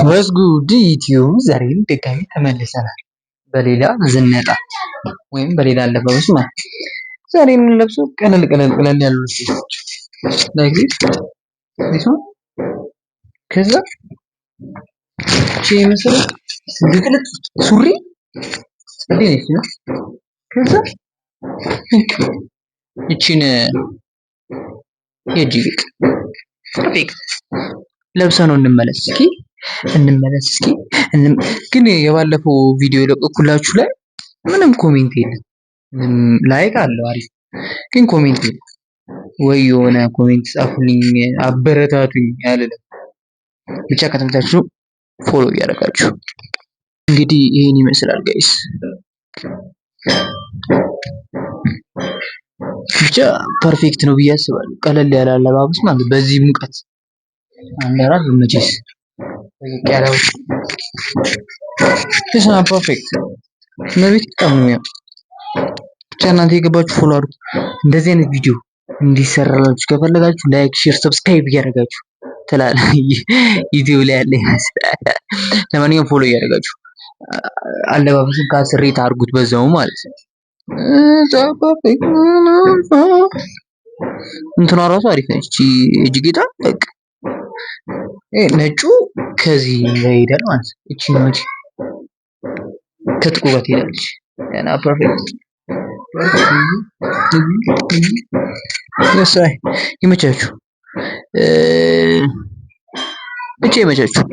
What's good YouTube? ዛሬም ድጋሚ ተመልሰናል። በሌላ ዝነጣ ወይም በሌላ አለባበስ ማለት ነው። ዛሬ የምንለብሰው ቀለል ቀለል ቀለል ያሉ ልብሶች like this one። ከዛ እቺ የመሰለች ስንግጥልጥ ሱሪ ጸዴ ነች ነው። ከዛ እቺን የእጅ ጌጥ perfect ለብሰህ ነው እንመለስ እስኪ፣ እንመለስ እስኪ። ግን የባለፈው ቪዲዮ የለቀኩላችሁ ላይ ምንም comment የለም። ምንም like አለው አሪፍ፣ ግን comment የለም። ወይ የሆነ comment ጻፉልኝ፣ አበረታቱኝ አልልም። ብቻ ከተመቻችሁ follow እያደረጋችሁ እንግዲህ ይሄን ይመስላል guys። ብቻ perfect ነው ብዬ አስባለሁ። ቀለል ያለ አለባበስ ማለት በዚህ ሙቀት አንደራት መቼስ ያለው ስና perfect መቤት በጣም ነው የሚያምር። ብቻ እናንተ የገባችሁ follow አድርጉ። እንደዚህ አይነት ቪዲዮ እንዲሰራላችሁ ከፈለጋችሁ like፣ share፣ subscribe እያደረጋችሁ ትላለህ። ዩቲዩብ ላይ ያለ ይመስላል። ለማንኛውም follow እያደረጋችሁ አለባበሱን ከአስር rate አድርጉት በዛው ማለት ነው። እንትኗ ራሱ አሪፍ ነች። እቺ እጅ ጌጣ በቃ ነጩ ከዚህ ይሄዳል ማለት ነው። እቺ ነው ከጥቁር ጋር ትሄዳለች። እና perfect ይመቻችሁ፣ ብቻ ይመቻችሁ።